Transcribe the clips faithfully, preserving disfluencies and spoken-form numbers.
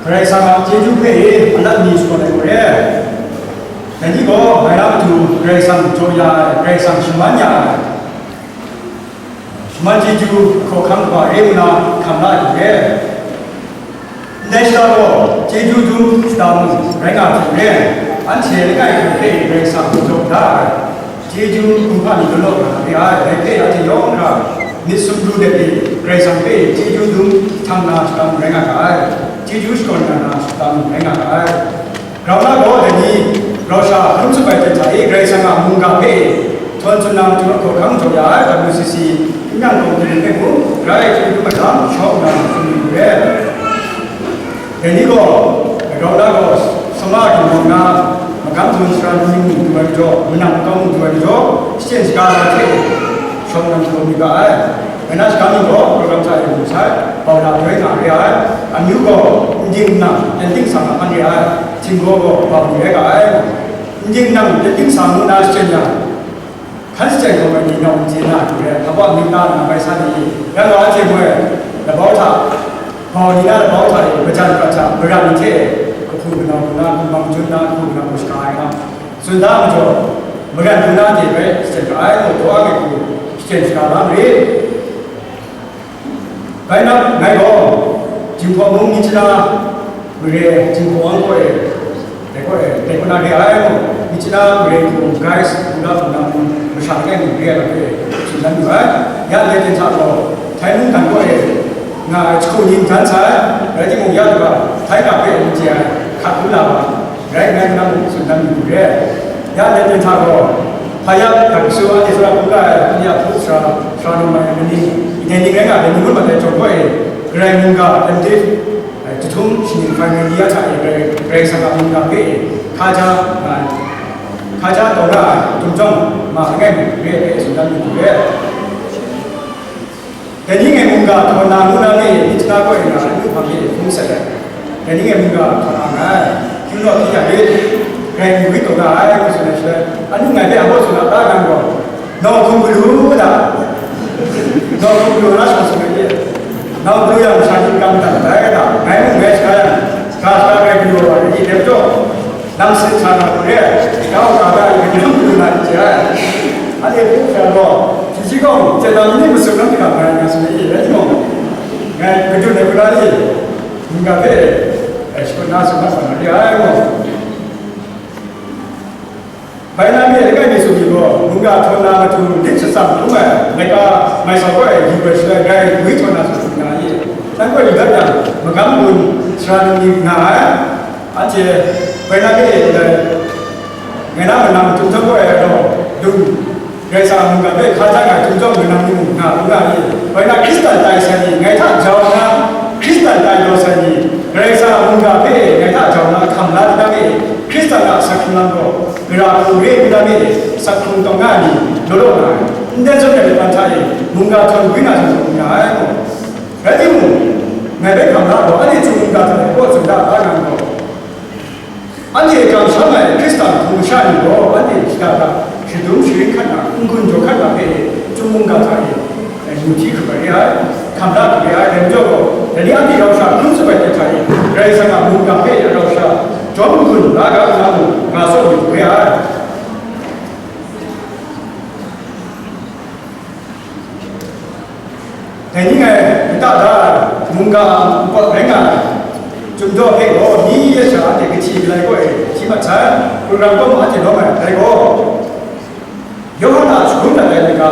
Karai Kasang a chyeju hpe e, anat mi shakawn ai gaw re. Dai ni gaw, ngai na matu Karai Kasang jaw ya ai, Karai Kasang shaman ya ai, shaman chyeju hkawhkam kaba re nna hkam la ai hte, ndai shata gaw chyeju dum shata mung rai nga ai hte maren, anhte langai hkrai hpe Karai Kasang jaw da ai, chyeju kumhpa ni law law nga na re ai. Dai hpe anhte yawng hkra myit sumru let e, Karai Kasang hpe chyeju dum htang na shata mung rai nga ga ai, chyeju shakawn nga na shata mung rai nga ga ai. Grau na gaw, dai ni, rau sha hkrum tsup ai hte hta e, Karai Kasang a mungga hpe e, htawn tsun na matu ahkang jaw ya ai, W C C, n yang gaw, matu hpe mung, grai chyeju dum ai lam, shawng nna tsun yu re. Dai ni gaw, grau na gaw, sama ginwang na, magam dun sara ni mung du ai majaw, manang makau mung du ai majaw, shachyen shaga na hte e, shawng nna jaw mi ga ai. Ngai na shaga mi gaw, program hta e mu sai, bau na joi nga re ai, amyu gaw, n ding n nang, yan ting sa nga hpan re ai, htinggaw gaw, bau ni rai ga ai. N ding n nang, yan ting sa ngu na shachyen yang, hkan shachyen hkawm ai ni nau n chye na, hkru re, hpa ningta nna bai sa ni, yang gaw, anhte moi, labau hta, bau ni na labau hta e, majan prat hta, mara ni hte, kahpu kanau hku na, hkungmang jun na, hku kanau hku shaga ai nga, tsun da majaw, maran hku na hte bai shachyen ga ai, gaw, daw a myit hku, shachyen shaga la marit. Bai nang, ngai gaw, Jinghpaw mung Myitkyina mare, Jinghpaw wang kaw e, dai kaw e, dai kaw na re ai mung, Myitkyina mare hku guys, hku na hku na mung, masha langai mung re ai lam hpe tsun dan yu ai. Ya ndai ten hta gaw, Htai mungdan kaw e nga ai jahku ni n dan sai, rai timung, ya lu ga, Htai ga hpe n chye ai, hkat hkrum la wa, rai ngai nang mung tsun dan yu re. Ya ndai ten hta gaw, hpa ya hkak su anhte tsawra hkungga ai, anhte a hpu sara, sara num ai, mani, ndai ning rai nga ai, ni ngut mat ai jawng kaw e, Karai mungga, M Div, eh, jahtum shingning hkrai ni ya hta e, Karai, Karai Kasang a mungga hpe e, hkaja nga ai, hkaja taw nga ai, htum jawng ma langai mi re ai hpe tsun dan yu re. Dai ni ngai mungga htawn na ngu na mi, Myitkyina kaw e nga ai, nu hpang e hpung sat ai. Dai ni ngai mungga htawn na nga ai, hpung naw hpyi ya rit, grai n gwi taw na ai, ngu tsun ai shaloi, anu ngai hpe a baw tsun a ta nang gaw, nau hkum galu da, nau hkum galu na shawng tsun ai, nau galu yang masha ni kam dan dai da, ngai mung ngai shaga yang, ga shaga grai galu ai, i dai majaw, Nang sit sa na hku re ai, kau ga da i, hkrum hkrum na n chye ai. Anhte hpung hkra gaw, shi shi gaw, chye na myit ni masum lam hkra nga ai nga tsun ai, rai timung, ngai madun ai hkra ni, mungga hpe, eh, shakut na tsun na sa na re ai gaw. Bai na mi, langai mi tsun mi gaw, mungga htawn na matu lit shatsam hkrum ai, laika mai sa gaw ai, yu ai shaloi, grai gwi htawn na tsun hkrum na i? Nang gaw yu dat yang, magam gun, sara ni nga ai. Anhte, bai na mi e ndai, ngai na manang htum jawng gaw e rau, dung, Karai Kasang a mungga hpe hkaja nga htum jawng manang ni mung nga lu nga i? Bai na Hkristan tai sai ni, ngai hta jau na, Hkristan tai daw sai ni, Karai Kasang a mungga hpe ngai hta jau na hkam la di na mi e? Hkristan a asak hkrung lam gaw, gara hkrung re n di na mi e? Asak hkrung taw nga ai ni, law law nga ai, n dan zawn ai lam hta e, mungga htawn gwi na htawn gaw n nga ai gaw, rai timung, ngai bai hkam la gaw, anhte Chyum mungga hta e kaw tsun da, da nga gaw, anhte kamsham ai Hkristan hpung masha ni gaw, anhte shada hta shadum sharin hkat na, n-gun jaw hkat na hpe, Chyum mungga hta e, eh, ngu hti hkrup ai re ai, hkam da hkrup re ai, dai majaw gaw, dai ni anhte rau sha hkrum tsup ai hte hta e, Karai Kasang a mungga hpe rau sha jawm n-gun la ga nna mung, nga tsawm yu hkrup re ai. Dai ni ngai lata da ai, mungga a npawt rai nga ai, Chyum daw hpe gaw, ni ya sha anhte kahti galai kaw e hti mat sai, hkungran kaw ma hte lawm ai, dai gaw, Yawhan a shagun dat ai laika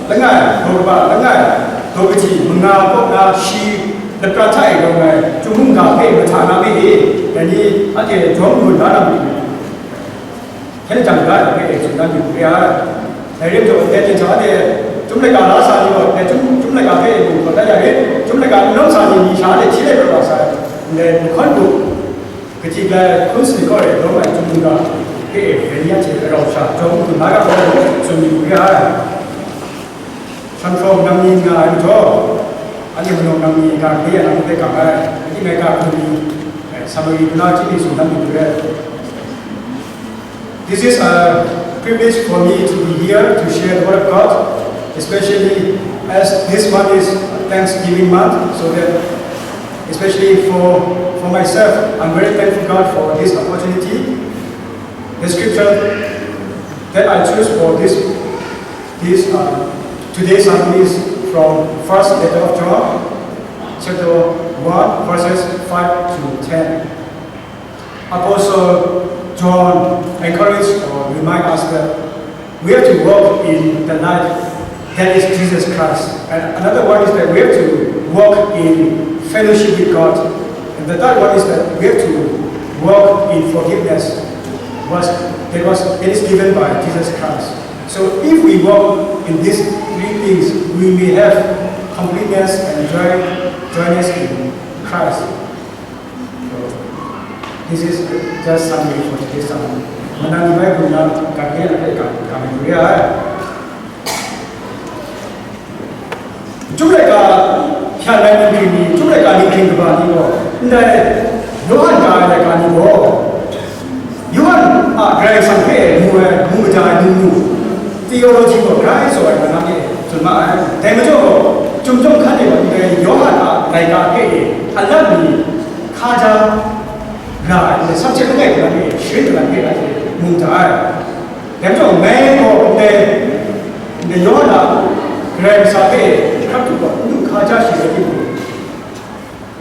langai, daw kaba langai, daw kahti manga kaw na shi laprat hta e rawng ai Chyum mungga hpe mahta na mi e? Dai ni anhte jawm lu la na matu, hkyen jang da ai hpe e tsun dan yu hkru ya ai. Dai rim jaw, ndai hte hta de, Chyum laika la sa ni gaw, ndai Chyum, Chyum laika hpe e mung hkawt dat ya rit, Chyum laika n lawm sa ni, ni sha de hti let rawt wa sai, ndai lahkawn bup, kaji bai hkun sumsing kaw e lawm ai Chyum mungga hpe e, dai ni anhte a rau sha, jawm hkun la ga gaw, tsun yu hkru ya ai. Shanhkrawng nang ni nga ai majaw, anhte manaw nang ni ga gade ya na hpe ga ai, langai ga hku ni, eh, Samari kaw na chyi ni tsun dan yu hkru ya ai. This is a privilege for me to be here to share the word of God, especially as this month is Thanksgiving month, so that Especially for, for myself, I'm very thankful God for this opportunity. The scripture that I choose for this, this uh, today's sermon is from First Letter of John, chapter one, verses five to ten. Apostle John encouraged or remind us that we have to walk in the light that is Jesus Christ. And another one is that we have to walk in fellowship with God. And the third one is that we have to walk in forgiveness was, that was, that is given by Jesus Christ. So if we walk in these three things, we may have completeness and joy, joyness in Christ. So, this is just summary for today's sermon. Manang ni bai guna kage a kage ka kame kuri ai. Chyum laika hpyan ai ninghking ni, chyum laika ninghking kaba ni gaw, ndai Yawhan ka ai laika ni gaw, Yawhan a Karai Kasang hpe mu ai, mu maja ai mu mu, theology gaw grai tsaw ai, manang e tsun ma ai. Dai majaw gaw, chyum chyawm hkan e gaw, ndai Yawhan a laika hpe e, alat ni hkaja ra ai, ndai subject langai kalan hpe, sharin kalan hpe, anhte mu maja ai. Dai majaw, ngai gaw ndai, ndai Yawhan a Karai Kasang hpe hkrak hkrup gaw, n du hkaja shi rai timung,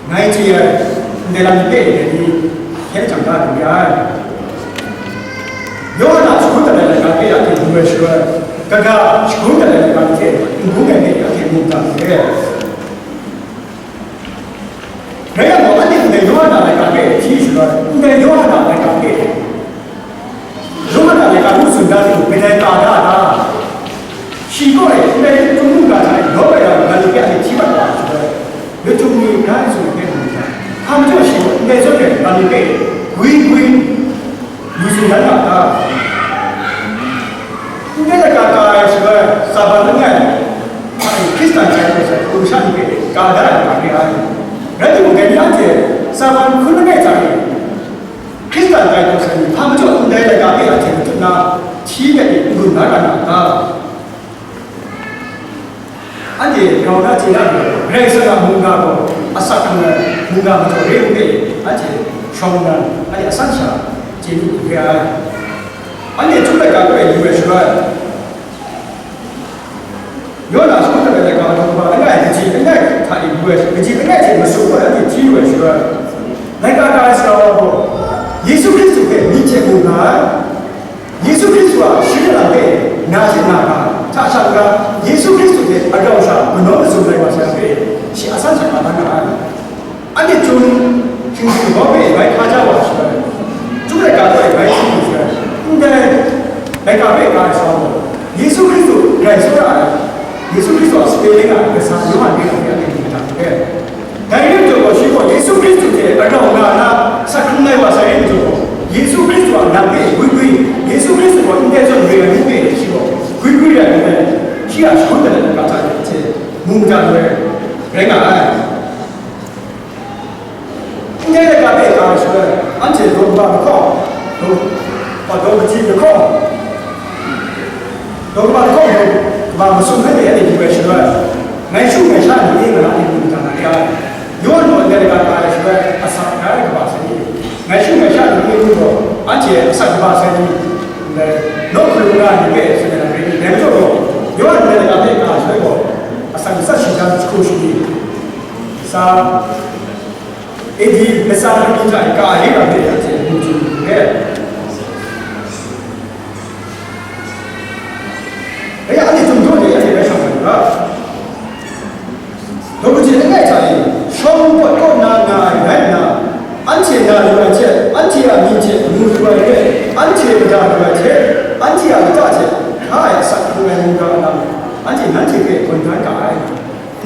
ngai chye ai ndai lam ni hpe dai ni hkyen hkam da lu ya ai. Yawhan a shagun dat ai laika hpe anhte mu ai shaloi, kaga shagun dat ai laika ni hte n bung ai hpe anhte mu dat lu ai. Rai yang gaw, anhte ndai Yawhan a laika hpe hti shaloi, ndai Yawhan a laika hpe Yawhan a laika nu tsun da hte mung, kadai ka da a ta? Shi gaw e, ndai lachyum mungga hta e lawm ai lam, ngai hpe anhte hti mat wa ai shaloi, lachyum ni grai tsun ai hpe mu ai. Hpa majaw shi gaw ndai zawn e ngai hpe gwi gwi lu tsun dan a ta? Ndai laika ka ai shaloi, Satan langai hta e Hkristan chye ai hpung sha ni hpe ka da ai lam re ai. Rai timung, dai ni anhte Satan hkun langai hta e Hkristan tai hkawm sai ni hpa majaw ndai laika hpe a hten matut na, hti let e n-gun na ra na n ta? Anhte grau na chye na gaw, Karai Kasang a mungga gaw asak hkrung ai mungga majaw re n re, anhte shawng nnan, anhte asan sha chye lu hkrum re ai. Anhte chyum laika kaw e yu ai shaloi, Yawhan a shagun dat ai laika daw kaba langai, kaji langai hta e yu ai, kaji langai hte masum gaw anhte hti yu ai shaloi, laika ka ai sara wa gaw, Yesu Hkristu hpe myit hte mu nga ai, Yesu Hkristu a sharin lam hpe na hte na nga, hta shang ga, Yesu Hkristu hte arau sha manaw mazum rai wa sai hpe, shi a san sha ka dan nga ai. Anhte chyum shingkang hpaw hpe bai hkaja wa shaloi, chyum laika hpe bai hti lu shaloi, ndai laika hpe ka ai sa gaw, Yesu Hkristu grai tsawra ai, Yesu Hkristu a sape rai nga ai kasa Yawhan rai nga hpe anhte myit hta hte. Dai rai majaw gaw, shi gaw Yesu Hkristu hte arau nga na, asak hkrung ai wa sai rai majaw gaw, Yesu Hkristu a lam hpe gwi gwi, Yesu Hkristu gaw ndai zawn re ai ngu hpe shi gaw gwi gwi rai ngu ai, shi a shagun dat ai laika hta e hte mu maja lu ai rai nga ai. Ndai laika hpe ka ai shaloi, anhte daw kaba lahkawng, daw, a, daw kaji lahkawng, daw kaba lahkawng, daw kaba masum hpe anhte yu ai shaloi, ngai shu ngai sha ni e nga na, anhte mu maja na re ai. Yawhan gaw ndai laika ka ai shaloi, asak grai kaba sai ni, ngai shu ngai sha ni e ngu gaw, anhte asak kaba sai ni, ndai nawku lu nga ai ni hpe tsun ai lam rai ni, dai majaw gaw, Yawhan ndai laika hpe ka ai shaloi gaw, asak matsat shi jan jahku shi ni, sa, A D kasa lani hta e ka ai lam hpe anhte mu chyu nngai. Dai anhte chyum daw de anhte bai shawng ai u ga. Daw kaji langai hta e, shawng pawt kaw na nga ai rai nna, anhte na lu ai hte, anhte a myit hte mu lu ai re, anhte mada lu ai hte, anhte a lata hte hkra ai asak hkrung ai mungga lam, anhte nanhte hpe gawn dan ga ai.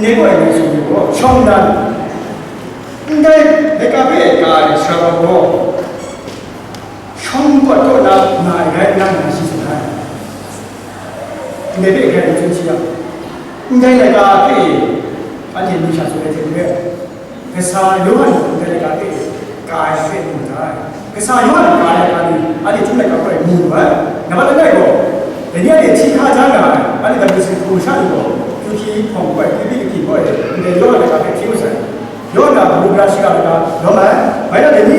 Ndai gaw e ngai tsun ai gaw, shawng nnan, ndai laika hpe ka ai sara wa gaw, shawng pawt kaw na nga ai rai nna, ngai shi tsun ai. Ndai hpe grai n tsun shi yang, ndai laika hpe anhte ning sha tsun ai hte maren, kasa Yawhan gaw ndai laika hpe ka ai hpe mu da ai. Kasa Yawhan ka ai laika ni, anhte chyum laika gaw mu lu ai. Nambat langai gaw, dai ni anhte hti hkaja nga ai, anhte Damasku hpung masha ni gaw, Turki hpawng gaw, Hpilipi kaji gaw, ndai Yawhan laika hpe hti mat sai. Yawhan a kabu gara shiga laika lawm ai, bai na dai ni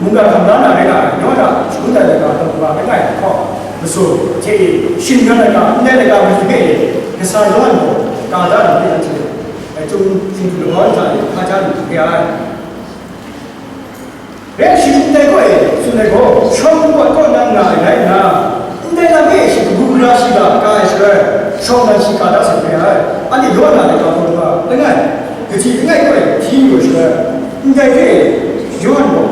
mungga hkam la na rai nga ai, Yawhan a shagun dat laika taw hkrup ai langai hkawk, masu hte e, shinggan laika, ndai laika mali hpe e, kasa Yawhan gaw ka da na hpe anhte, e, chyum htingdu lagawn hta e hpa ja lu hkre ai. Rai shi, ndai gaw e, tsun ai gaw, shawng npawt kaw na nga ai rai nna, ndai lam e shi kabu gara shiga ka ai shaloi, shawng nan shi ka da sai hkre ai, anhte Yawhan a laika taw hkrup ai langai, kaji langai gaw e hti yu ai shaloi, ndai hpe Yawhan gaw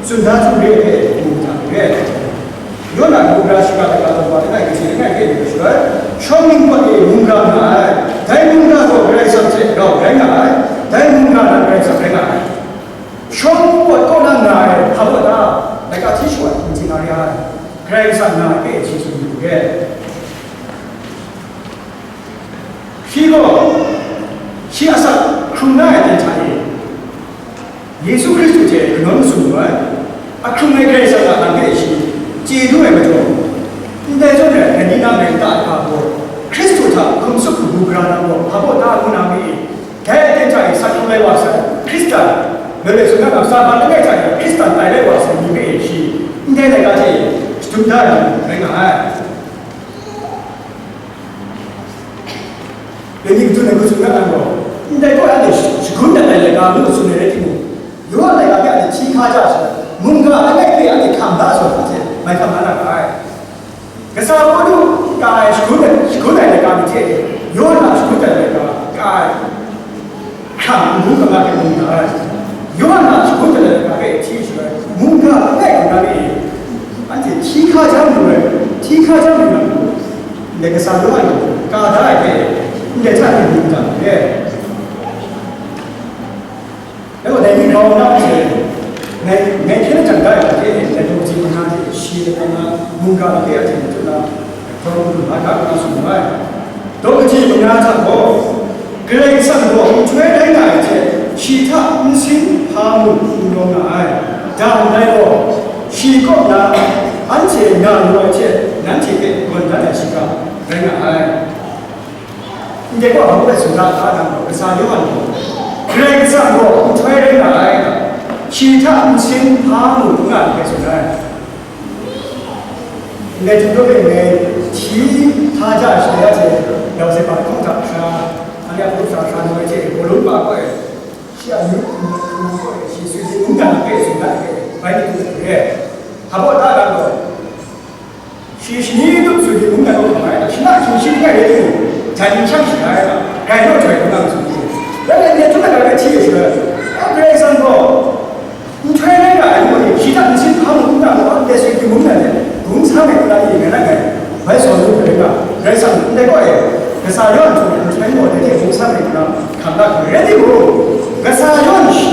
tsun da htum re ai hpe mu ga hkre ai. Yawhan a kabu gara shiga laika taw hkrup ai langai, kaji langai hpe yu ai shaloi, shawng npawt e mungga nga ai, dai mungga gaw Karai Kasang hte rau rai nga ai, dai mungga nan Karai Kasang rai nga ai. Shawng npawt kaw na nga ai hpa baw ta, laika hti shawa htingzing a re ai, Karai Kasang nga ai hpe shi tsun yu hkre. Shi gaw, shi asak hkrung na ai ten hta e, Yesu Hkristu hte kanawn masum lu ai, ahkrung ai Karai Kasang a lam hpe shi chye du ai majaw, ndai zawn rai, dai ni na rai nta ai hpa gaw, Hkristu hta hkum tsup kabu gara na gaw, hpa baw ta ngu na mi? Dai aten hta e sa hkrung lai wa sai, Hkristan, loi loi tsun na, sa hpa langai hta e Hkristan tai lai wa sai ni hpe shi, ndai laika hte e shadum da ai lam rai nga ai. Dai ni kadun ai hku tsun na gaw, ndai gaw anhte shagun dat ai laika ngu tsun ai rai timung, Yawhan laika hpe anhte hti hkra ja ai shaloi, mungga langai hpe anhte hkam da ai zawn hte mai hkam la na ra ai. Kasa Pawlu ka ai shagun ai, shagun ai laika ni hte, Yawhan a shagun ai laika ka ai hkrang ngu kaba hpe mu na ai. Yawhan a shagun ai laika hpe hti shaloi, mungga langai kaw na mi, anhte hti hkra ja mu ai, hti hkra ja mu na, ndai Kasa Yawhan gaw ka da ai hpe, ndai hta e mu ga hkre. Dai gaw dai ni grau na hte, ngai, ngai hkyen jang da ai hte, dai daw kaji manga hte shi lata na mungga hpe a hte machut na, grau lu la ga, nga tsun ai. Daw kaji manga hta gaw, Karai Kasang gaw nhtoi rai nga ai hte, shi hta nsin hpa mu n rawng nga ai. Dang ndai gaw, shi kaw na anhte na lu ai hte, nanhte hpe gawn dat ai shiga rai nga ai. Ndai gaw hpa bai tsun da, a nang gaw, Kasa Yawhan gaw, Karai Kasang gaw nhtoi rai nga ai, shi hta nsin hpa mu n nga ai hpe tsun ai. Ndai hte daw e ngai hti hkra ja ai shaloi, ya hte, Yawsep a lahkawng hta hkra, anhte a hpung hta hkra ngu ai hte, Paulu pa gaw e, shi a yu hkrum hkrum gaw e, shi sui hte mungdan hpe tsun da ai hpe, bai ni hku hkru re. Hpa baw ta ga gaw, shi shani tup sui hte mungdan kaw hkam ai, shi na hkying shi langai rai timung, jan shang shaga ai ga, grai naw joi hkungga tsun hte, rai nme htum ai ga rai hti ai shaloi, Karai Kasang gaw, nhtoi rai nga ai ngu ni, shi hta nsin hpa mu n nga gaw, ndai sui hte mungdan hte bung sa ai hkra ni ngai na ngai, bai sa lu ai ga, Karai Kasang ndai gaw e, Kasa Yawhan hte nhtoi gaw dai hte bung sa ai hkra hkam la hkra rai timung, Kasa Yawhan shi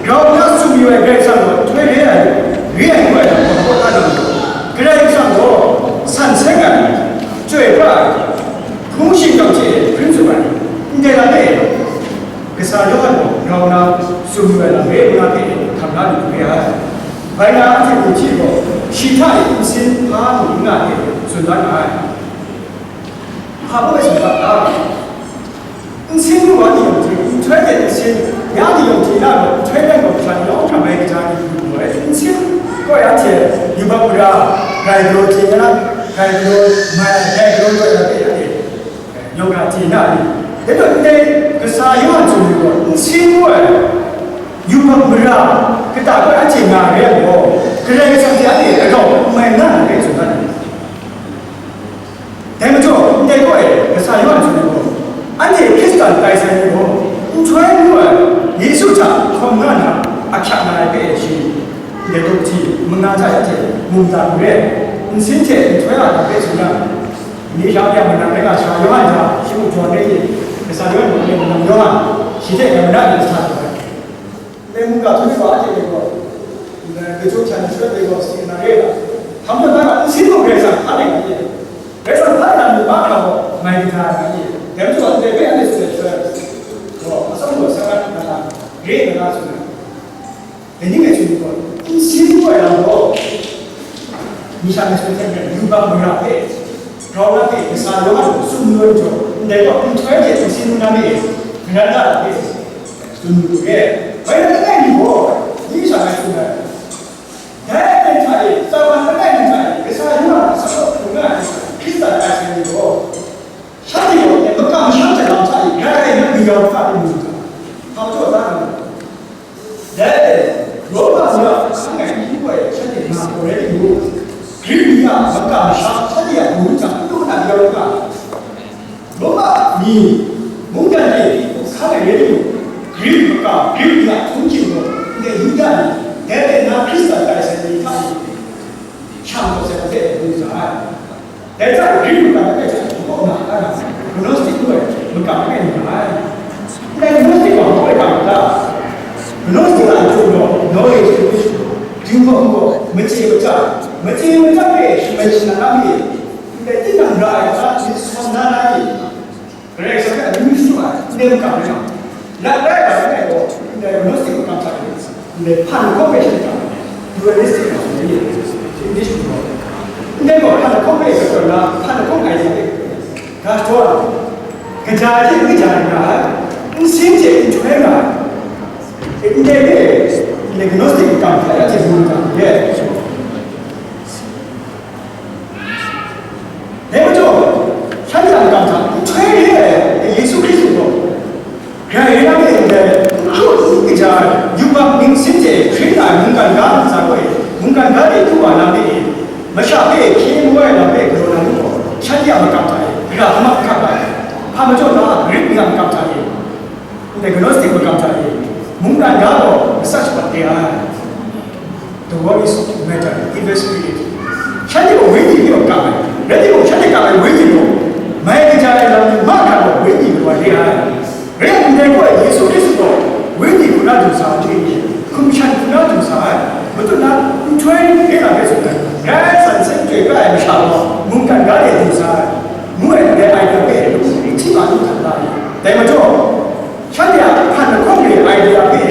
grau na tsun yu ai Karai Kasang gaw nhtoi re ai, re ai ngu ai lam gaw, Karai Kasang gaw san seng ai, chyoi pra ai, hpung shingkang hte hpring tsup ai, ndai lam e, Kasa Yawhan gaw grau na tsun yu ai lam re nna hte hkam la lu hkre ai. Bai na anhte ni hte gaw shi hta e nsin hpa mu n nga hte tsun dan ai. Hpa baw e tsun ga ta? Nsin mu wa ni yawng hte, nhtoi hte nsin, ya ni yawng hte na gaw, nhtoi rai gaw, hkra ni yawng hkra mai kaja ni lu lu ai. Nsin gaw ya hte, yubak mara, grai galaw hte na, grai galaw mai, grai galaw gaw ya hte, ya hte, yawng hkra hte na ni. Dai gaw ndai Kasa Yawhan tsun ai gaw, nsin mu ai, yubak mara, kata gaw ya hte nga ai gaw, Karai Kasang hte ya hte, agau mai na ai tsun ai. Dai majaw, ndai gaw e, Kasa Yawhan tsun ai gaw, anhte Hkristan tai sai ni gaw, nhtoi ngu ai, Yesu hta hkawm nga na, ahkyak na ai hpe shi, ndai daw kaji manga hta ya hte, mungdan re, nsin hte nhtoi a lam hpe tsun yang, ni sha ya manga rai nga sha Yawhan hta, shi mung Jawan rai ni, Kasa Yawhan mung ni mung Yawhan, shi hte ya manga ni sa lu ai. Ndai mungga htum ai wa hte e gaw, ndai galaw hkyan shawt ai gaw, si na re ai. Hkam hkam na, nsin gaw Karai Kasang hpa rai nga ye. Karai Kasang hpa rai nga, mungga hkra gaw, mai kaja ai nga ye. Dai majaw, ndai hpe anhte tsun ai shaloi gaw, atsawm gaw, sa na, na, na, re nga na tsun ai. Dai ni ngai tsun ai gaw, nsin gaw ai lam gaw, ni sha ngai tsun ai hte maren, yubak mara hpe, grau na hpe, Kasa Yawhan gaw tsun lu ai majaw, ndai gaw, nhtoi hte nsin ngu na hpe, mara na hpe, Tsun lu e, bai na langai mi gaw, ni sha ngai tsun ai. Dai aten hta e, tsa man langai mi hta e, kasa yawng a sa hkrum nga ai, Hkristan ai sai ni gaw, shanhte gaw e makam masham hte lam hta e, grai rai nna mayau hta e mu ga, hpa majaw da nga. Dai aten, Roma ni a hkang ai hpyi wa e, shanhte nga gaw rai timung, Grik ni a makam masham shanhte a mung hta n lu nna mayau nga ai. Roma ni mungdan e hkang ai rai timung, Grik makam, Grik ni a hpung hkin gaw, ndai Yuda ni, dai rai nna Hkristan tai sai ni hta e, shang taw sai hpe mu sa ai. Dai hta e Grik makam langai hta e hpaw na, a na, Gnostic ngu ai makam langai ni nga ai. Ndai Gnostic gaw hpaw ai ga ta? Gnostic a hpung gaw, knowledge, information, dinghpawng gaw, machye machyang, machye machyang hpe shamai shanan na mi, ndai tinang ra ai hta myit sa na na mi, Karai Kasang hpe amyu shanu ai, ndai makam rai nga, lat rai ai rai gaw, ndai Gnostic makam hta e, ndai hpan lahkawng hpe shani ga, dualistic nga, English hpung gaw, ndai gaw hpan lahkawng hpe shakawn na, hpan lahkawng ai hte, ga jaw ai, kaja hte n kaja rai nga ai, nsin hte nhtoi nga ai, ndai hpe, ndai Gnostic makam hta e, a hte mu ga, ye. Dai majaw, shanhte a makam hta nhtoi re ai Yesu Hkristu gaw, grai rai na mi ndai, n hkru n kaja ai, yubak ningsin hte hpring ai mungkan ga ntsa gaw e, mungkan ga de du wa na mi e, masha hpe hkye ngu ai lam hpe galaw na mu gaw, shanhte a makam hta e, gara hkam hkap ai, hpa majaw na Grik ni a makam hta e, ndai Gnostic makam hta e, mungkan ga gaw matsat shabat re ai. The word is matter, evil spirit. Shanhte gaw wenyi ni gaw kap ai, rai timung, shanhte kap ai wenyi gaw, mai kaja ai lam ni mahkra gaw wenyi ni wa re ai. Rai yang, ndai gaw Yesu Hkristu gaw wenyi hkuna du sa ai, hkum shan hkuna du sa ai, matut na nhtoi re na hpe tsun ai, Karai Kasang hte chyoi pra ai masha gaw mungkan ga de du sa ai, ngu ai ndai idea hpe n hti ma lu hkra la ai. Dai majaw, shanhte a hpan lahkawng re ai idea hpe,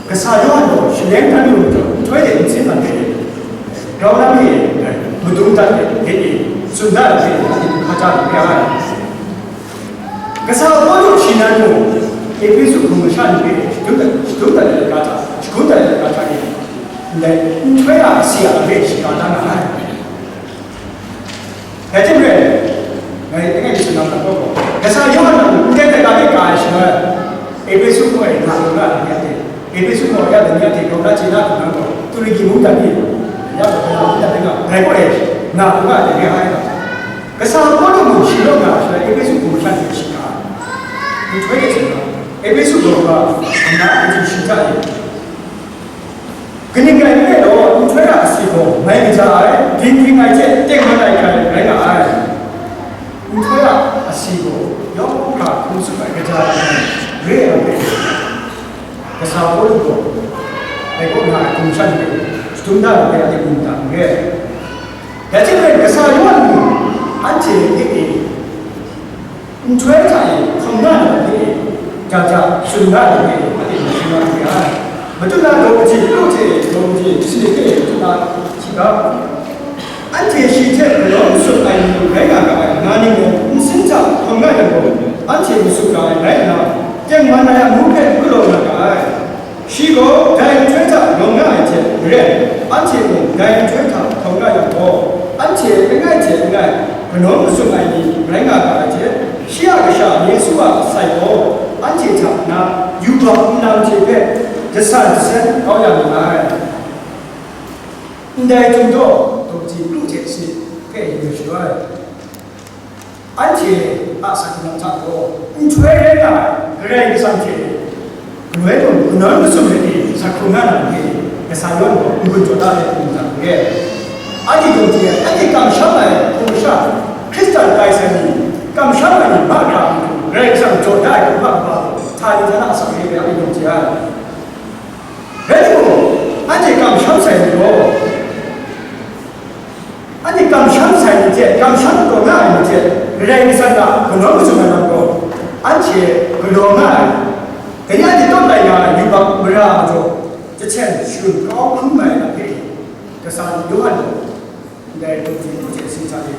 Kasa Yawhan gaw shaleng hkan lu majaw, nhtoi de nsin man hpe, grau na mi e, madung dat e, lit e, tsun dat hte, anhte hkaja lu re ai. Kasa Pawlu shi nan mung, Ehpesu hpung masha ni hpe shadum dat, shadum dat ai lata, shagun dat ai lata hta e, ndai nhtoi a si a hpe shaga da nga ai. Dai hte maren, ngai, ngai tsun na mat gaw, Kasa Yawhan a mung ndai laika hpe ka ai shaloi, Ehpesu kaw e nga lu nga ai ni a hte, Ehpesu kaw ya ai ni a hte grau na chye na hkrum nang gaw, Turki mungdan ni, ya gaw, ya mungdan ni nga, dai kaw e nga lu nga ai ni re ai. Kasa Pawlu mung shi rawt nga ai shaloi, Ehpesu hpung masha ni hpe shi nga ai. Nhtoi de tsun ga, Ehpesu gaw ga, nna Ehpesu shi hta e, Kaning rai nme law, nhtoi a asi gaw mai kaja ai, dinghpring ai hte tengman ai hkrai rai nga ai. Nhtoi a asi gaw yawng hkra hkum tsup ai kaja ai re ai hpe, Kasa Pawlu gaw dai kaw na ai hkum shan hpe shadum da ai hpe a myit mungdan n re ai. Dai hte maren, Kasa Yawhan mung anhte dik e, nhtoi hta e hkawm nga ai lam hpe, ja ja tsun nga ai lam hpe, anhte mung tsun nga n re ai. Matut na daw kaji kru hte daw kaji sane hpe matut na hti ga, anhte shi hte galaw matsun ai ni rai nga ga ai, nga ning gaw nsin hta hkawm nga yang gaw, anhte matsun ga ai rai nna, tengman ai amu hpe n galaw nga ga ai. Shi gaw dai nhtoi hta lawm nga ai hte maren, anhte mung dai nhtoi hta hkawm nga yang gaw, anhte langai hte langai kanawn mazum ai ni rai nga ga ai hte, shi a Kasha Yesu a sai gaw anhte hta na yubak nlang hte hpe jasan jasen kau ya mi ai. Ndai htum gaw, daw kaji kru hte sane hpe yu shaloi, anhte a asak hkrung hta gaw, nhtoi rai nga ai Karai Kasang hte galoi mung kanawn mazum ai ni sa hkrung nga na ni, Kasa Yawhan gaw n-gun jaw da ai hpung hta n re. Anhte yawng hte anhte kamsham ai hpung sha, Hkristan tai sai ni, kamsham ai ni mahkra a matu, Karai Kasang jaw da ai kumhpa kaba gaw, htani htana asak re ai, anhte yawng hte ai. Rai timung, anhte kamsham sai ni gaw, anhte kamsham sai ni hte, kamsham taw na ai ni hte, Karai Kasang a kanawn mazum ai lam gaw, anhte galaw nga ai. Dai ni anhte tawt lai nga ai yubak mara majaw, jahten sharun kau hkrum ai lam hpe, Kasa Yawhan gaw, ndai daw kaji kru hte sane hta e,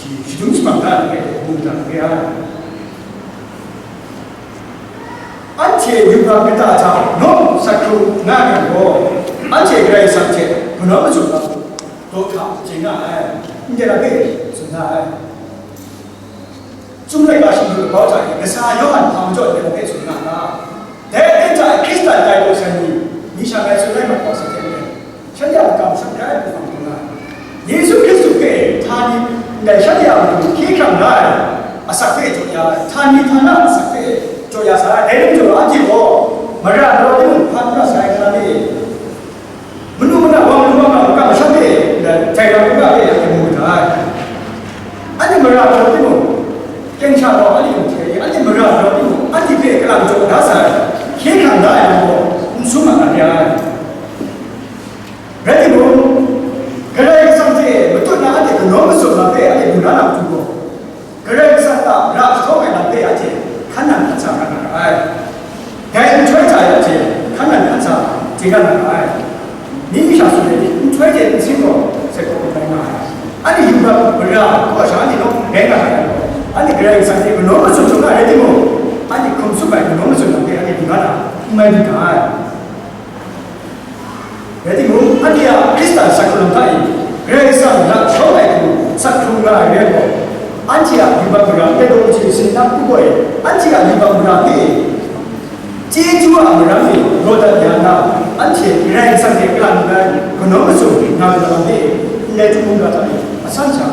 shi shadum shaman da ai hpe mungdan re ai. Anhte yubak kata hta nawng sat hkrum nga yang gaw, anhte Karai Kasang hte kanawn mazum ai daw hta chye nga ai, ndai lam hpe tsun nga ai. Chyum laika shingdu labau hta e, kasa Yawhan hpa majaw ndai lam hpe tsun nga ga, dai aten hta e Hkristan tai gaw sai ni, ni sha ngai tsun ai mat gaw sa hte n rai. Shanhte a makam shang rai ai hpung hkrang hkrum nga ai. Yesu Hkristu hpe htani ndai shanhte a matu hkye hkrang la ai asak hpe jaw ya ai, htani htana asak hpe jaw ya sa ai. Dai lam jaw, anhte gaw mara galaw timung, hpa n ra sai, nna ni? Manu mana wa manu wa nga makam shang hte ndai jai lam hkrum nga hpe anhte mu ga ai. Anhte mara galaw timung, teng sha gaw anhte mung hte, anhte mara galaw timung, anhte hpe kalang jaw da sa ai, hkye hkrang la ai lam gaw n sum mat na re ai. Rai timung, Karai Kasang hte matut na anhte kanawn mazum lam hpe anhte lu na matu gaw, Karai Kasang a ra jahtawng ai lam hpe anhte hkan nang hkan sa nga na ra ai. Dai nhtoi hta e anhte hkan nang hkan sa chye nga na ra ai. Ni masha tsun ai ni, nhtoi hte nsin gaw sai hkawm rai nga ai. Anhte yubak mara kaw sha anhte nawng rai nga ai. Anhte Karai Kasang hte kanawn mazum jaw nga rai timung, anhte hkum tsup ai kanawn mazum lam hpe anhte lu na ra, n mai lu ga ai. Rai timung, anhte a Hkristan sat hkrung hta e, Karai Kasang hta shawng ai hku sat hkrung nga ai rai gaw, anhte a yubak mara hpe daw kaji sin na hku gaw e, anhte a yubak mara hpe e, chyeju a marang e raw dat ya nna, anhte Karai Kasang hte kalang ai kanawn mazum nga ai lam hpe e, ndai hpung hkrang hta e asan sha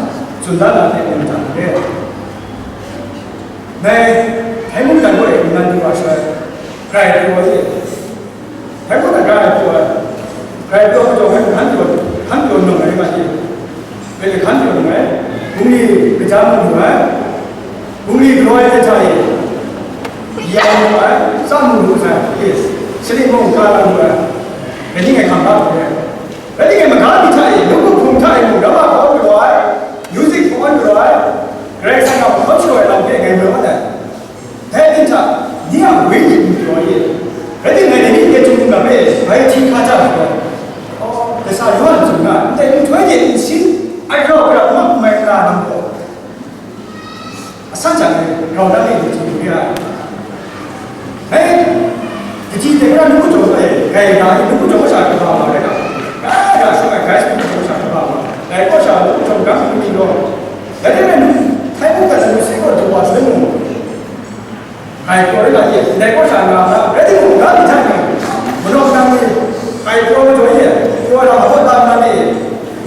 tsun da na hpe rai nga ai. Dai, dai mungdan gaw e n-gun du wa shaloi, grai pru wa ye. Dai mungdan grai pru wa, grai pru wa majaw, hkan pru, hkan pru nang ai ma ye. Dai hkan pru nang ai, bungli kaja mu lu ai, bungli galaw ai hta e, ya mu ai, tsam mu lu ai, ye, sali mung ka la mu ai, dai ni ngai hkam da lu ai. Rai timung, maga mi hta e, lungkup hpung hta e mung, drama hpawn galaw ai, music hpawn galaw ai, Karai Kasang a hpawn shalaw ai lam hpe ngai marawt ai. Dai aten hta, ni a wenyi n galaw ai. Rai timung, ngai dai ni hpe htum hkungga hpe bai hti hka ja ai gaw, aw, kasa Yawhan tsun na, ndai nhtoi de nsin ai rau gara n mai n ra nang gaw, asan jang e, grau dan e, du hte du ya ai. Hei, kaji hte gara nu kau jaw e, grai na, nu kau jaw sha kaba ma rai na, gara gara shawng ai, grai nu kau jaw sha kaba ma, dai kaw sha nu kau jaw gam lu ni law, dai hte mung, htai mung gat nu si gaw du wa shaloi mung, grai kaw rai na ye, dai kaw sha nga na, rai timung, ga mi hta e, manaw nang ni, grai kaw na jaw ye, kaw na, hpaw ta na ni,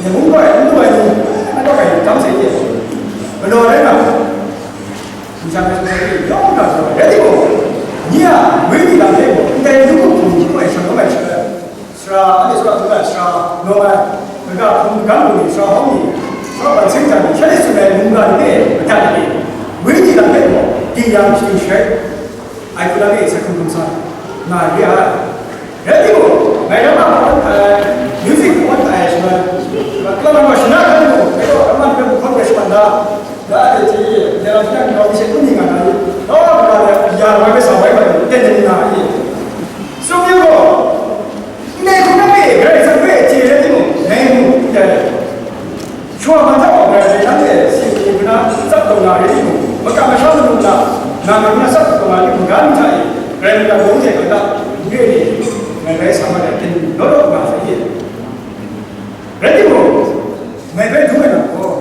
Ni mung gaw n lu ai ni, n taw ai ni tam se ye. Galaw rai nga, n shang ai sumsai hte yawng hkra sa ai. Rai timung, ni a wenyi lam hpe gaw, ndai lungkup hpung hkru ai shanglawm ai shaloi, sara, anhte sara hkrum ai sara, nawng ai, kaga hpung magam lu ni, sara hkawm ni, sara ban seng jan ni, shanhte tsun ai mungga ni hpe madat ai ni, wenyi lam hpe gaw, ding yang shading sharai. Ai hku na e sai hkrum hkrum sa nga re ai. Rai timung, ngai ram a hpawn ai, music hpawn ai shaloi, kalang wa shana hkan mung, ngai gaw ram a hpe hpawn ai shaman da, da de hte, dai lam hpe ngai gaw mi she kun ni nga na i, gaw, kaga de ya, ngai hpe sa wai bai, ten de ni nga i. Sum yu gaw, Ndai hku na hpe Karai Kasang hpe chye rai timung, ngai mung n dai. Shawa man hta gaw Karai Kasang hpe singli hku na tsap taw nga rai timung, makam masham manu hta, nga hku na tsap taw nga rai timung, ga mi hta e, Karai Kasang gaw hte kata, n re ni, ngai rai sa ma ai, ten law law nga sai ye. Rai timung, ngai bai dum ai lam gaw,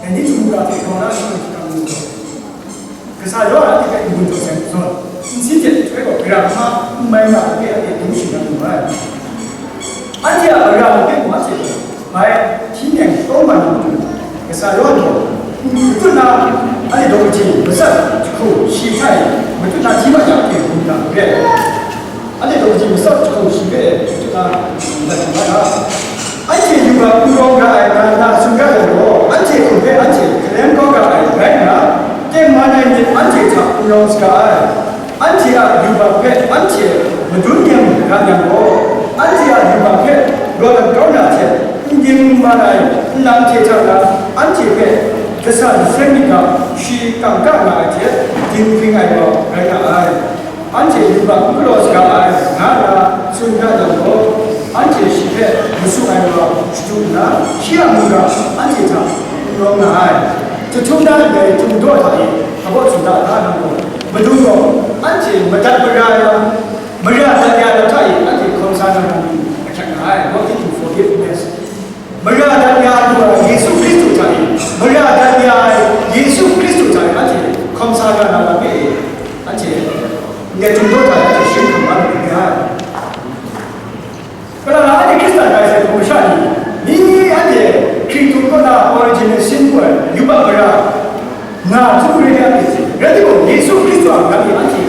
Dai ni hte mungga hte grau na shang ai hkam ni gaw, kasa yawng a anhte hpe n-gun jaw sai n zawn, nsin hte nhtoi gaw gara hkra n mai nga ai hpe anhte dum shin na lu ai. Anhte a gara hpe mung anhte gaw bai hti neng tawng man na matu, kasa yawng gaw matut na anhte daw kaji matsat jahku shi hta e matut na hti mat yang anhte hkrum na n re ai. Anhte daw kaji matsat jahku shi hpe chyeju na, lat hkrum na ra. Anhte yubak n rawng ra ai, nga nna tsun ga ai gaw, anhte hkum hpe anhte hkalem kau ga ai rai nna, tengman ai myit anhte hta n rawng saga ai. Anhte a yubak hpe anhte madun nem ra yang gaw, anhte a yubak hpe rawt ap kau na hte, n dingman ai nlang hte hta na, anhte hpe kasa seng myit ga, shi kangka nga ai hte, dinghpring ai wa rai nga ai. Anhte yubak n galaw saga ai, nga nna tsun ya yang gaw, anhte shi hpe masu ai wa shadu nna, shi a mungga anhte hta n rawng nga ai. Jahtum na ndai htum daw hta e hpabaw tsun da, da nang gaw, Madu gaw, anhte madat mara ya, mara dat ya na hta e, anhte hkawm sa na lam ni ahkyak nga ai, walking in forgiveness. Mara dat ya ai wa Yesu Hkristu hta e, mara dat ya ai Yesu Hkristu hta e, anhte hkawm sa na lam ni e, anhte ndai htum daw hta e, anhte sharin hkam nga lu ai. Kalang na anhte Hkristan tai sai hpung masha ni, ni anhte Hkristu kaw na Original Sin gaw ai yubak mara nga htu rai ya myit, rai timung, Yesu Hkristu a lam e anhte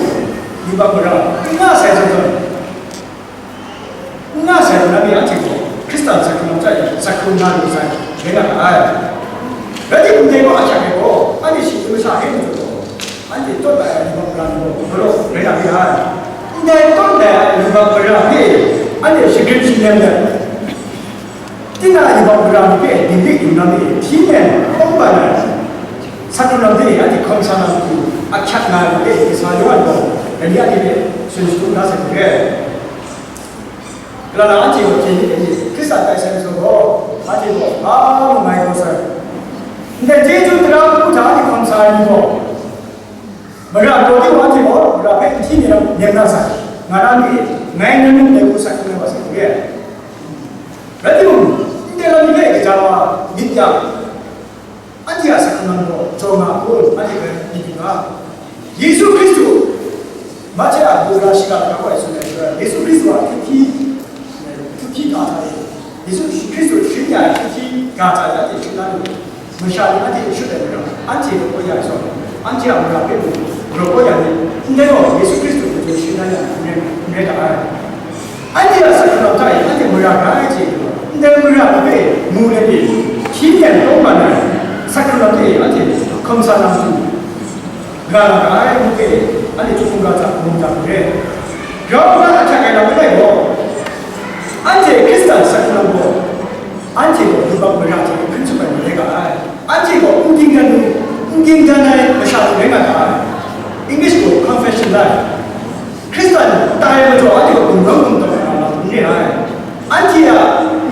yubak mara n nga sai zawn zawn, n nga sai zawn lam e anhte gaw Hkristan sai hpung masha ni, sai hpung nga lu sai, rai nga ai. Rai timung, dai gaw ahkyak ai gaw, anhte shi masha hpe majaw gaw, anhte tawt ai yubak mara ni gaw, galaw rai na re ai. Ndai tawt ai yubak mara hpe anhte shagrin shanglem let, tinang yubak mara ni hpe dinglik dingnan e hpyi nmen hkawm ban ai, sa hkrung lam hte anhte hkawm sa na matu ahkyak nga ai hpe, kasa Yawhan gaw dai ni anhte hpe tsun shadu la sai hte, Kalang na anhte gaw hpyen myit dai ni? Hkristan tai sai majaw gaw, anhte gaw hpa mung mai gaw sai. Ndai chyeju tara hku hta anhte hkawm sa ai ni gaw, mara gaw de wa anhte gaw, mara hpe n hti nem, nem na sai, nga na mi e, ngai nang mung dai hku sai hkrum ai wa sai hte. Rai timung, ndai lam ni hpe gaja wa myit yang, anhte a sa hkrung lam gaw jaw nga kun, anhte hpe myit yu nga. Yesu Hkristu, Mahte a mura shiga hkra gaw e tsun ai shaloi, Yesu Hkristu a hkrit hpyi, hkrit hpyi ga hta e, Yesu Hkristu sharin ya ai hkrit hpyi ga hta e anhte sharin la lu, masha ni anhte shut ai mara, anhte galaw ya ai zawn, anhte a mara hpe mung galaw ya ni, ndai gaw Yesu Hkristu hpe sharin la ya ai n rai, n rai ga ai. Anhte a sa hkrung lam hta e anhte mara ga ai hte, ndai mara hpe mu let e, hpyi nmen hkawm ban ai sa hkrung lam hte anhte hkawm sa na matu, nga nga ai, ngu hpe anhte chyum mungga hta mung ga hku re. Grau nna ahkyak ai lam langai gaw, anhte Hkristan sa hkrung lam gaw, anhte gaw yubak mara hte hkun tsup ai ni rai ga ai. Anhte gaw n ging dan, n ging dan ai masha ni rai nga ga ai. English gaw confession life. Hkristan tai majaw anhte gaw gumrawng gumdaw ai lam n re ai. Anhte a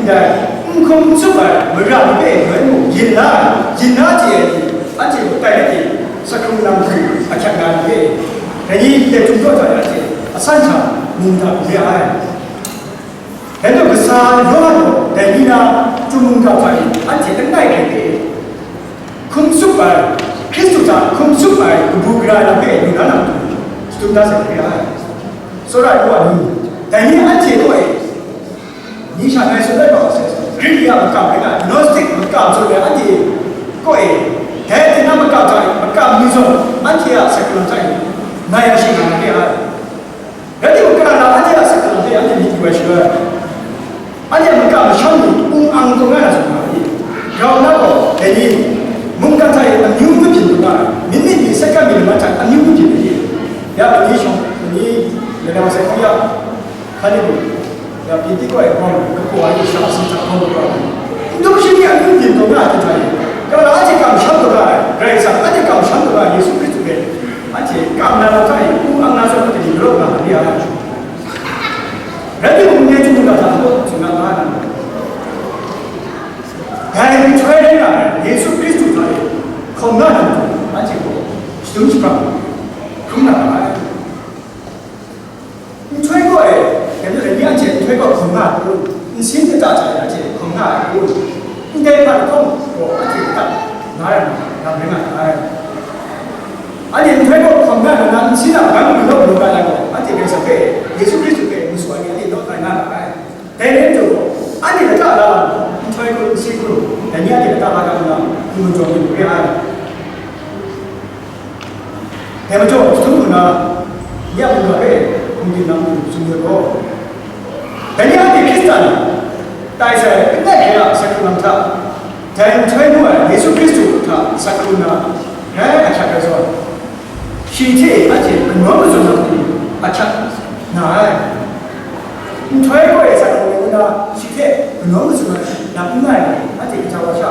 ndai n hkum n tsup ai mara ni hpe ngai mung yin la ai, yin la chye ai ni, anhte gaw tai rai timung, sa hkrung lam hku ahkyak nga ai ni hpe, dai ni ndai htum daw hta e anhte asan hta mung ga hku re ai. Dai majaw kasa Yawhan gaw dai ni na chyum mungga hta e anhte langai hkrai hpe hkum tsup ai, Hkristu hta hkum tsup ai kabu gara ai lam hpe lu na lam hku shadum da sai hte re ai. Tsawra ai wa ni, dai ni anhte kaw e, ni sha ngai tsun ai wa sai, Grik ni a makam rai nga, Gnostic makam tsun ai anhte kaw e, dai aten a makam hta e makam mi zawn, anhte a sa hkrung lam hta e, ngai a shi nga na re ai. Rai timung, kalang na anhte a sa hkrung lam hpe anhte myit yu ai shaloi, anhte a makam masham ni ung ang taw nga na zawn nga ai. Grau nna gaw, dai ni, mungkan hta e amyu mabyin lu nga ai, minit ni, second mi, laman hta amyu mabyin ai. Ya, dai ni shawng, dai ni, dai na masai hkawng ya, hpa ni mung, ya, Pentekost e hkawng, kapu ai sha si hta hkawng lu nga ai. N dum shi ni amyu mabyin taw nga ai hte hta e, kalang na anhte kamsham taw nga ai, Karai Kasang anhte kamsham taw nga ai, Yesu Hkristu hpe, anhte kam na lam hta e, ung ang na zawn hte ni galaw nga ai. Rai timung, ndai chyum mungga hta hkawm tsun na nga ai. Dai nhtoi rai nga ai Yesu Hkristu hta e hkawm nga na matu, anhte gaw shadum jahprang hkrum na nga ai. Nhtoi gaw e, dai majaw dai ni anhte nhtoi gaw hkawm nga ai kun? Nsin kata hta e anhte hkawm nga ai kun? Ndai hpa lahkawng gaw anhte adat la ai lam rai nga ai. Anhte nhtoi gaw hkawm nga nna, nsin a ban galaw galaw nga ai gaw, anhte Karai Kasang hpe, Yesu Hkristu hpe masu ai ni anhte lawt ai nga ra ai. Dai rai nna gaw, anhte lata la ai gaw, nhtoi hkun, nsin hkun, dai ni anhte lata la ga nna, hkun jaw lu re ai. Dai majaw, htum hku na, ya mungga hpe hkungdim na matu tsun ai gaw, dai ni anhte Hkristan tai sai langai hkrai a sa hkrung lam hta, dai nhtoi ngu ai Yesu Hkristu hta sa hkrung na, grai ahkyak ai zawn, shi hte anhte kanawn mazum na matu ahkyak na ai. Nhtoi gaw e sa hkrung ai ngu na, shi hte kanawn mazum ai lam n nga ai ni, anhte kaja wa sha,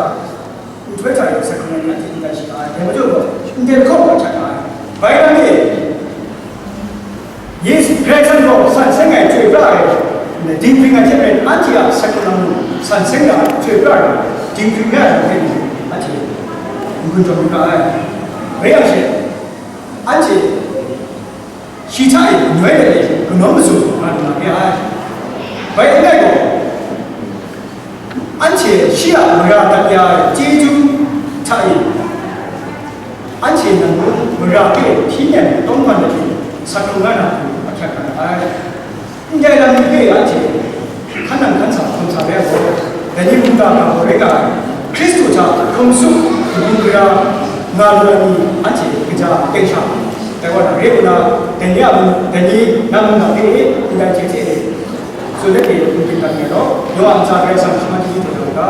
nhtoi hta e sa hkrung ai ni anhte n tai shi ai. Dai majaw gaw, ndai lahkawng gaw ahkyak nga ai. Bai nang e, Yesu Karai Kasang gaw san seng ai chyoi pra ai, dinghpring ai hte maren, anhte a sa hkrung lam mung san seng na chyoi pra ai, dinghpring ai hte maren, anhte n-gun tawn yu ga ai. Rai yang she, anhte Shi hta e ngai let e kanawn mazum nga lu na re ai. Bai n rai gaw, anhte shi a mara dat ya ai chyeju hta e, anhte nang mung mara hpe hpyi nem tawng man ai hte san hkrum nga na hku ahkyak nga ai. Ndai lam ni hpe anhte hkan nang hkan sa hkrum sa re ai gaw, dai ni mungga ga gaw rai nga ai, Hkristu hta hkrum tsup, kabu gara nga lu ai ni anhte kaja teng sha, dai wa na re nna, dai ni a mung, dai ni na mungga hpe ndai hte hte e tsun let e n-gun dat nga law, yawng a ntsa Karai Kasang shaman chyeju hte na u ga.